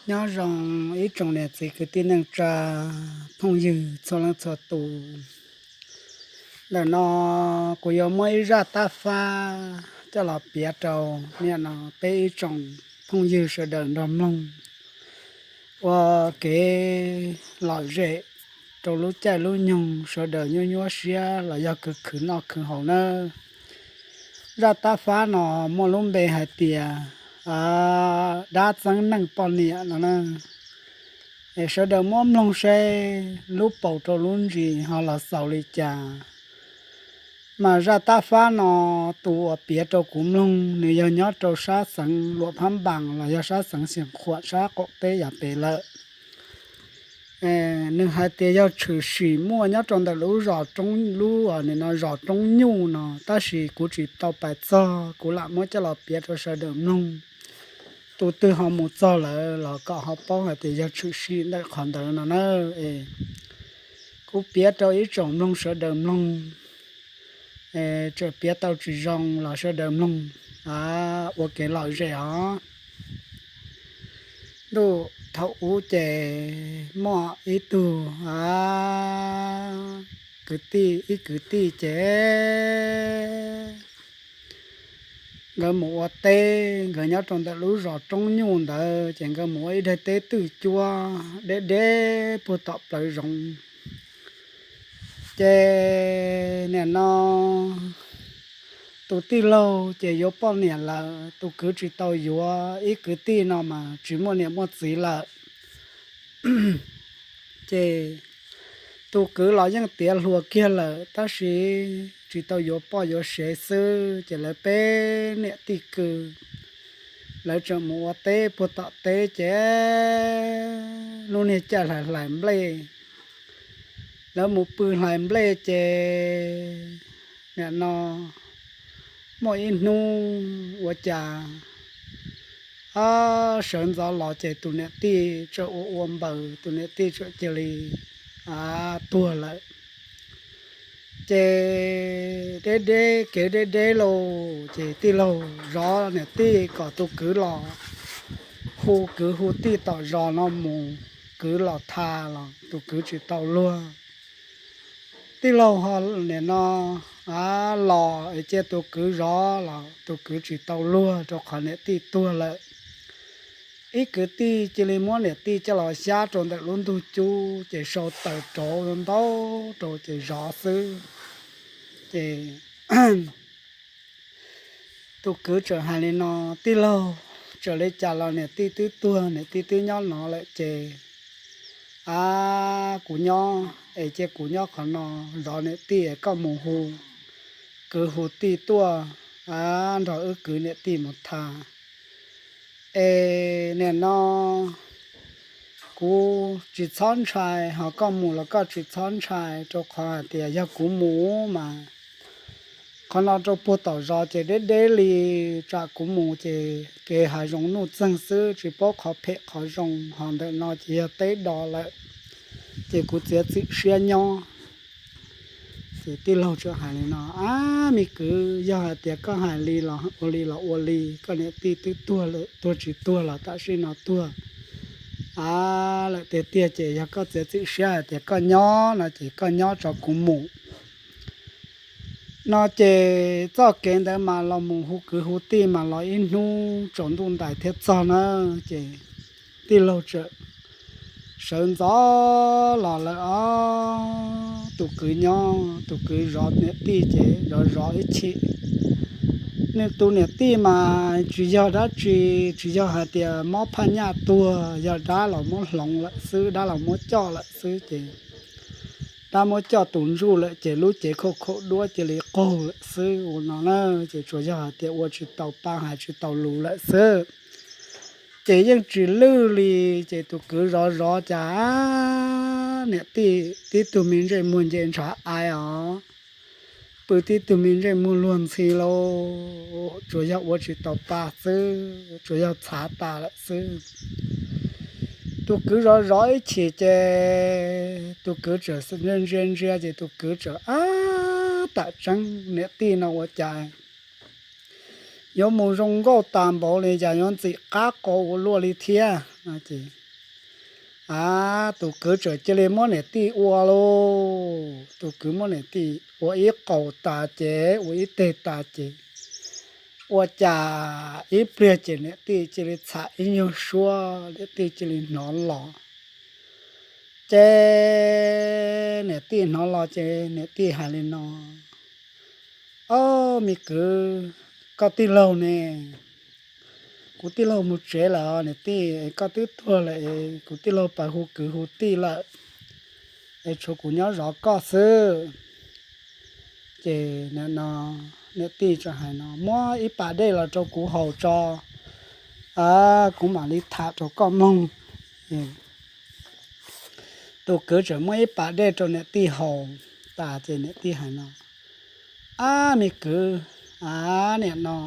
Nyob zoo ib tsoom niam txiv kwv tij neej tsa, phooj ywg txhua leej txhua tus. Ntawm no kuv yuav muab ib zaj tab fab coj los piav rau niaj no peb ib tsoom phooj ywg sawv daws nrog mloog ua kev lom zem rau lub caij lub nyoog sawv daws nyuaj nyuaj siab los yog khwv khwv noj khwv haus nawb. Zaj tab fab no muaj lub npe hais tias dab txeeb neej poj niam no na. Es sawv daws muab mloog seb lub paus rau lub ntsis ho los xaus li cas. Mas zaj tab fab no tus uas piav rau kuv mloog nws yog nyob rau sab xeev Luam Phab Npas los yog sab xeev Xias Khuam sab qaum teb yav pem lawm. Nws hais tias yog tshwm sim muaj nyob rau ntawm lub zos, lub no zos Roob Nyuj no, tab sis kuv tsis tau pais txog, kuv lam muab coj los piav rau sawv daws mloog. Tus twg ho mus txog lawm los kom ho paub hais tias yog tshwm sim ntawm qhov ntawd no na. Kuv piav rau ib tsoom mloog sawv daws mloog, txawm piav tau tsis zoo los sawv daws mloog ua kev lom zem os. Ntuj, thaum ub ces muaj ib tug kwv tij, ib kwv tij ces nkawd mus ua teb, nkawd nyob rau ntawm lub zos Roob Nyuj ntawd ces nkawd mus ua ib daim teb twj cuab deb deb puag tom plawv zoov. Ces nim no tus tij laug ces yuav poj niam lawm, tus kwv tsis tau yuav, ib kwv tij no mas tsis muaj niam muaj txiv lawm. Ces tus kwv los yeej tiav hluas kiag lawm tab sis tsis tau yuav poj yuav sev xwb, ces lawv peb niam tij kwv lawv tseem mus ua teb puag tom teb ces lub niag caij hlais hlais nplej, lawv mus pw hlais nplej ces nim no muaj ib hnub ua cas sawv ntxov los ces tus niam tij txawm ua ua npaws, tus niam tij txawm cia li tuag lawm. Ces deb deb kev deb deb lauj, ces tij laug zov niam tij kom tus kwv los hu kwv hu tij tom zos no mus, kwv los tha los tus kwv tsis tau luag. Tij laug ho nim no los es cia tus kwv zov los tus kwv tsis tau luag rau qhov niam tij tuag lawm. Ib kwv tij cia li muab niam tij coj los xyab rau ntawm lub ntug cub ces sau taws rauv ntau rau ces zov xwb. Ces tus kwv txawm hais li no, tij laug, txawm li cas los niam tij twb tuag, niam tij twb nyob no lawm ces a kuv nyob es cia kuv nyob qhov no zov niam tij es koj mus hu kwv hu tij tuaj nrog wb kwv niam tij mus tha. Es nim no kuv tsis txhob ntshai, ho koj mus los koj tsis txhob ntshai, rau qhov hais tias yog kuv mus mas qhov no rau puag tom zos ces deb deb li, tsam kuv mus ces kev hav zoov nuj txeeg xwb, tsis paub qhov phem qhov zoo, ho ntawm no ces yog teb do lawm, ces kuv txiav txim siab nyob. Ces tij laug txawm hais li no, ab me kwv, yog hais tias koj hais li los ua li los ua li, koj niam tij twb tuag lawm, tuag tsis tuag los tam sim no tuag a lawm tiag tiag, ces yog koj txiav txim siab hais tias koj nyob no ces koj nyob tso kuv mus no. Ces txoj kev ntawd mas los mus hu kwv hu tij mas los ib hnub tsaus ntuj ntais thiaj txog na. Ces tij laug txawm sawv ntxov los lawm os, tus kwv nyob, tus kwv zov niam tij ces zov zov ib chim. Nws tus niam tij mas tsis yog dab tsi, tsis yog hais tias mob phaj nyaj tuag, yog dab los muab hloov lawm xwb, dab los muab coj lawm xwb ces dab muab coj tus ntsuj lawm ces lub cev khaum khaum duab cia li qaug lawm xwb ua no na. Ces tsuas yog hais tias ua tsis tau pa hais tsis tau lus lawm xwb. Ces yeej tsis lwj li, ces tus kwv zov zov cas niam tij tib tug me ntsej muag nce ntshav ai os, pw tib tug me ntsej muag luag ntxhi lauj, tsuas yog ua tsis tau pa xwb, tsuas yog txhav tas lawm xwb. Tus kwv zov zov ib chim ces tus kwv txawm ntsia ntsia ntsia ces tus kwv txawm ab, tam tseeb niam tij no ua cas yuav mus zoo nkauj tas npaum li cas, yuav ntxim qab qau ua luaj li thiab. Ces, a, tus kwv txawm cia li muab niam tij ua lauj. Tus kwv muab niam tij ua ib qaum tas ces ua ib teg tas ces, ua cas ib pliag ces niam tij cia li txham ib nyuag suab, niam tij cia li hnov los. Ces niam tij hnov los ces niam tij hais li no: Ob, me kwv, koj tij laug ne? Kuv tij laug mus tsev lawm niam tij, koj twb tuag lawm es kuv tij laug pas hu kwv hu tij lawm, es tshuav kuv nyob zov koj xwb. Ces niam tij txawm hais no: Muab ib pas dej los rau kuv haus tso, kuv mam li tham rau koj mloog. Tus kwv txawm muab ib pas dej rau niam tij haus tas ces niam tij hais no: Ab, me kwv, a, niam no,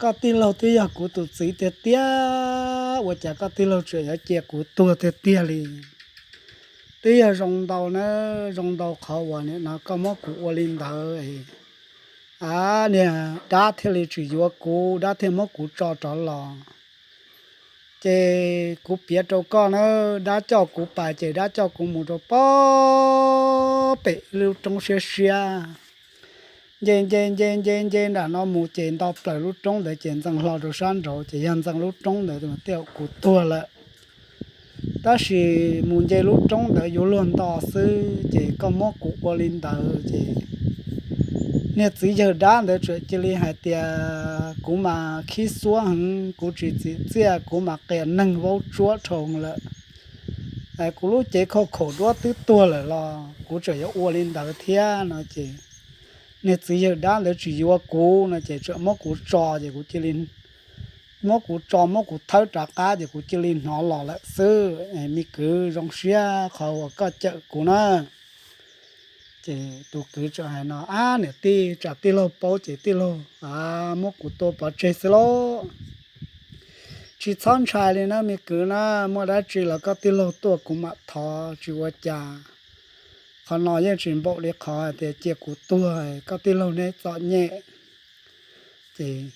koj tij laug twb yog kuv tus txiv tiag tiag, ua cas koj tij laug tseem yuav cia kuv tuag tiag tiag li? Twb yog zoo ntau na, zoo ntau qhov uas niam no koj muab kuv ua li ntawd, a, niag dab thiaj li tsis yuav kuv, dab thiaj muab kuv tso rov los. Ces kuv piav rau koj na, dab coj kuv pais ces dab coj kuv mus rau pem ib lub roob siab siab. Nce nce nce nce nce nram no mus ces nto plaws lub roob ntawd ces ntxeev hlo rau sab nraud ces yog ntxeev lub roob ntawd thiaj kuv tuag lawm. Tab sis mus nce lub roob ntawd yuav luag nto xwb ces koj muab kuv ua li ntawd ces niag txiv yawg dab ntawd txawm cia li hais tias: Kuv mas khib xuab heev, kuv tsis txim txiaj, kuv mas qias neeg vaub tsuab dhau lawm. Kuv lub cev khauj khaum duab twb tuag lawm los kuv tseem yuav ua li ntawd thiab no ces niag txiv yawg dab ntawd tsis yuav kuv no ces tseem muab kuv tso ces kuv cia li muab kuv tso, muab kuv thawb rov qab ces kuv cia li hnov los lawm xwb. Me kwv, zoo siab qhov uas koj cawm kuv na. Ces tus kwv txawm hais no: Ab, niam tij, tsam tij laug paub ces tij laug muab kuv tua pov tseg xwb lauj. Tsis txhob ntshai li na me kwv na, muaj dab tsi los koj tij laug tuaj kuv mam thov, tsis ua cas. Qhov no yeej tsis npaum li qhov hais tias cia kuv tuag, koj tij laug neb txom nyem. Ces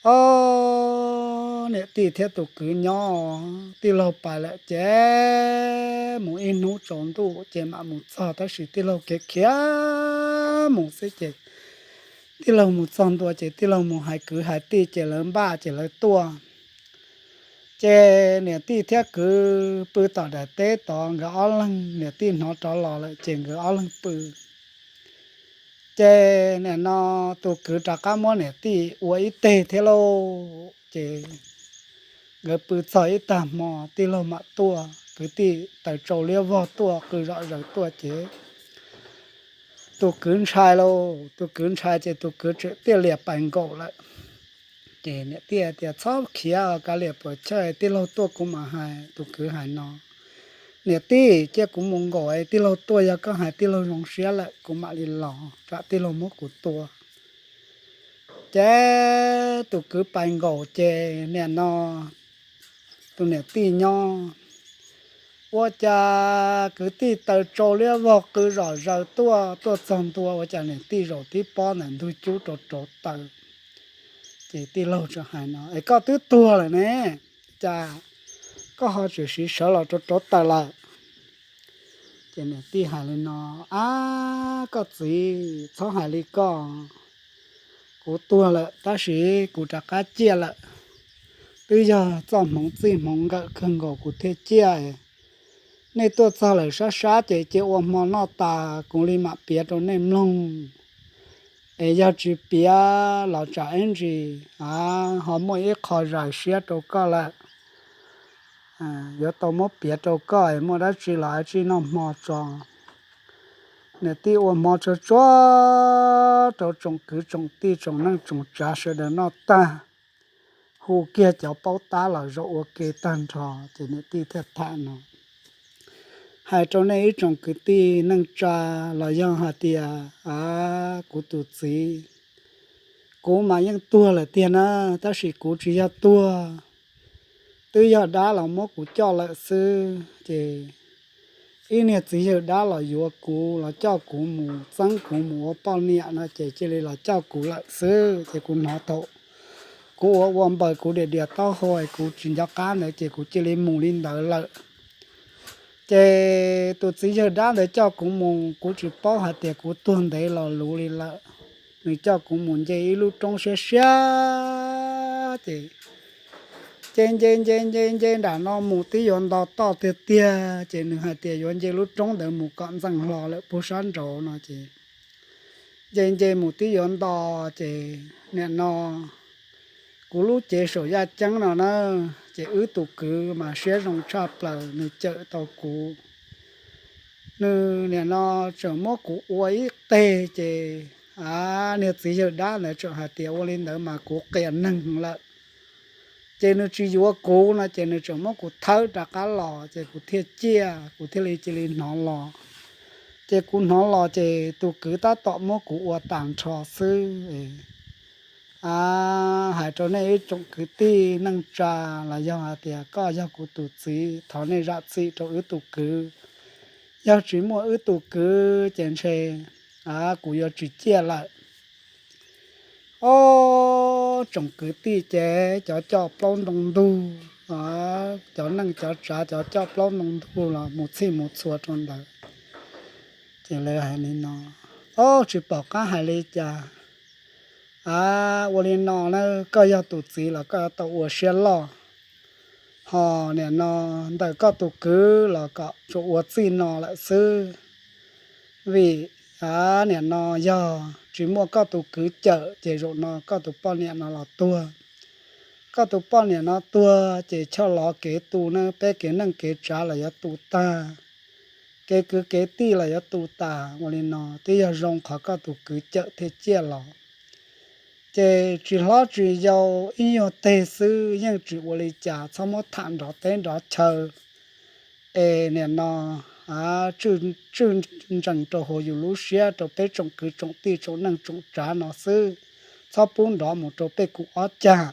ob, niam tij thiab tus kwv nyob, tij laug pais lawm ces mus ib hnub tsaus ntuj ces mam mus txog, tab sis tij laug khiav khiav mus xwb ces tij laug mus txog ntua ces tij laug mus hais kwv hais tij ces lawv npaj ces lawv tuaj. Ces niam tij thiab kwv pw tom daim teb tod, nkawd ob leeg, niam tij hnov rov los lawm ces nkawd ob leeg pw. Ces nim no tus kwv rov qab muab niam tij ua ib teg thiab lauj. Ces nkawd pw txog ib tag hmo tij laug mam tuaj, kwv tij taws tsau liab vog tuaj, qw zom zaws tuaj ces tus kwv ntshai lauj, tus kwv ntshai ces tus kwv tseem tiaj lias pais nkaum lawm. Ces niam tij tias: Txhob khiav, kav liam puas chawj, tij laug tuaj kuv mam hais. Tus kwv hais no: Niam tij, cia kuv mus nkaum, tij laug tuaj yog koj hais tij laug zoo siab lawm kuv mam li los, tsam tij laug muab kuv tua. Ces tus kwv pais nkaum ces nim no tus niam tij nyob, ua cas kwv tij taws tsau liab vog qw zom zaws tuaj, tuaj txog ntua ua cas niam tij zaum tib pob ntawm ntug cub rau rauv taws. Ces tij laug txawm hais no: Es koj twb tuag lawm ne, cas koj ho tseem siv sawv los rau rauv taws lawm? Ces niam tij hais li no: Ab, koj txiv, txhob hais li koj. Kuv tuag lawm tab sis kuv rov qab ciaj lawm. Twb yog txoj hmoov txij hmoov nkawm kawg nkaus kuv thiaj ciaj. Nej tuaj txog lawm sab sab ces cia ua hmo noj tas kuv li mam piav rau nej mloog. Es yog tsis piav los tsam ib ntsis ho muaj ib qho zais siab rau koj lawm. Yuav tau muab piav rau koj, muaj dab tsi los tsij noj hmo tso. Niam tij ua hmo tsuag tsuag rau tsoom kwv tsoom tij tsoom neej tsoom tsav sawv daws noj tag, hu kiag cov paub tab los zaum ua ke tag nrho ces niam tij thiaj tham no: Hais rau nej ib tsoom kwv tij neej tsa los yog hais tias, a, kuv tus txiv, kuv mas yeej tuag lawm tiag na, tab sis kuv tsis yog tuag, twb yog dab los muab kuv coj lawm xwb. Ces ib niag txiv yawg dab los yuav kuv, los coj kuv mus txeeb kuv mus ua poj niam no ces cia li los coj kuv lawm xwb. Ces kuv hnov thaum kuv ua ua npaws kuv diam diam taub hau es kuv tsis nco qab ntawd ces kuv cia li mus li ntawd lawm. Ces tus txiv yawg dab ntawd coj kuv mus, kuv tsis paub hais tias kuv tuag ntev los luv li lawm. Nws coj kuv mus nce ib lub roob siab siab ces nce nce nce nce nce nram no mus twb yuav nto toj tiag tiag, ces nws hais tias yuav nce lub roob ntawd mus kom ntxeev hlo lawm puag sab nraud no ces nce nce mus twb yuav nto, ces nim no kuv lub cev saum yaj ceeb no na, ces wb tus kwv mas siab zoo tshaj plaws, nws cawm tau kuv. Nws nim no tseem muab kuv ua ib teg, ces a, niag txiv yawg dab ntawd tseem hais tias ua li ntawd mas kuv qias neeg lawm. Ces nws tsis yuav kuv no ces nws tseem muab kuv thawb rov qab los, ces kuv thiaj ciaj, kuv thiaj li cia li hnov los. Ces kuv hnov los ces tus kwv tab tom muab kuv ua tag nrho xwb. A, hais rau nej ib tsoom kwv tij neej tsa los yog hais tias koj yog kuv tus txiv, thov nej zam txim rau wb tus kwv. Yog tsis muaj wb tus kwv ces ntshe kuv yuav tsis ciaj lawm. Ob tsoom kwv tij ces cov coj plaub ntoo ntug, cov neej cov tsav cov coj plaub ntoo ntug los mus txhij mus txhua rau ntawd. Ces lawv hais li no, Ob, tsis pom qab hais li cas. A, ua li no na, koj yog tus txiv los koj yuav tau ua siab loj, ho nim no ntawm koj tus kwv los kom tsuas ua txij no lawm xwb. Vim nim no yog tsis muaj koj tus kwv cawm ces zaum no koj tus poj niam no los tuag. Koj tus poj niam no tuag ces choj lov kev tu na, peb kev neej kev tsav los yuav tu tag, kev kwv kev tij los yuav tu tas. Ua li no twb yog zoo qhov koj tus kwv cawm thiaj ciaj los. Ces tsis hlob tsis yau ib nyuag teg xwb yeej tsis ua li cas, txhob muab tham nrov teb nrov chaw. Es nim no tswj ntsees rau hauv yus lub siab rau peb tsoom kwv tsoom tij tsoom neej tsoom tsav no xwb, txhob pub nrov mus rau peb kuv ob cag.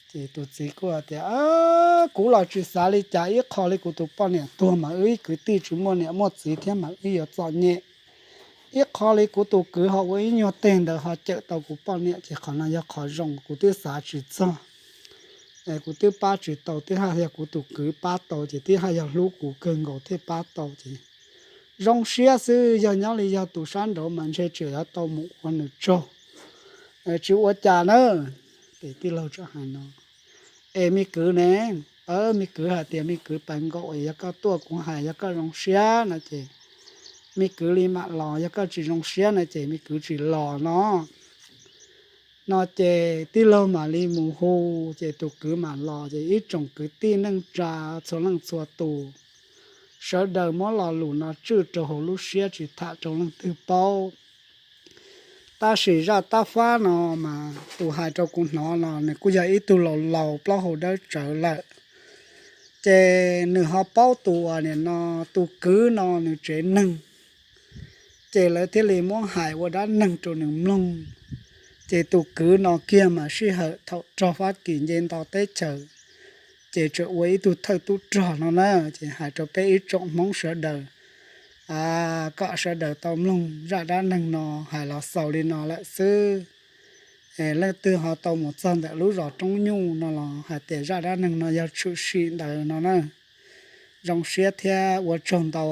Ces tus txiv kuj tias, Kuv los tsis xav li cas, ib qho li kuv tus poj niam tuag mas wb ib kwv tij tsis muaj niam muaj txiv thiab mas wb yuav txom nyem. Ib qho li kuv tus kwv ho ua ib nyuag teg ntawd ho cawm tau kuv poj niam ces qhov no yog qhov zoo, kuv twb xav tsis txog. Kuv twb pab tsis tau, twb haj yog kuv tus kwv pab tau ces twb haj yog hlub kuv kawg nkaus thiaj pab tau ces zoo siab xwb, yog nyob li yog tus sab nraud mas ntshe tseem yuav tau mus ua nws tsaug. Tsis ua cas na. Ces tij laug tseem hais no, Es me kwv ne? Me kwv hais tias me kwv pais nkaum, yog koj tuaj kuv hais, yog koj zoo siab no ces me kwv li mam los, yog koj tsis zoo siab no ces me kwv tsis los no. No ces tij laug mam li mus hu, ces tus kwv mam los, ces ib tsoom kwv tij neej tsa txhua leej txhua tus, sawv daws muab lo lus no tswj rau hauv lub siab tsis tham rau leej twg paub. Tab sis zaj tab fab no mas tus hais rau kuv hnov no nws kuj yog ib tug laus laus plaub hau dawb tsawv lawm, ces nws ho paub tus uas nim no tus kwv no nws tsev neeg, ces lawv thiaj li muab hais ua dab neeg rau nws mloog. Ces tus kwv no kiag mas sij hawm thaum rog Fab Kis nce nto teb chaws, ces tseem ua ib tug thawj tub rog no na. Ces hais rau peb ib tsoom Hmoob sawv daws, kom sawv daws tau mloog zaj dab neeg no hais los xaus li no lawm xwb. Leej twg ho tau mus txog ntawm lub zos Roob Nyuj no los hais tias zaj dab neeg no yog tshwm sim ntawd no na. Zoo siab thiab ua tsaug ntau.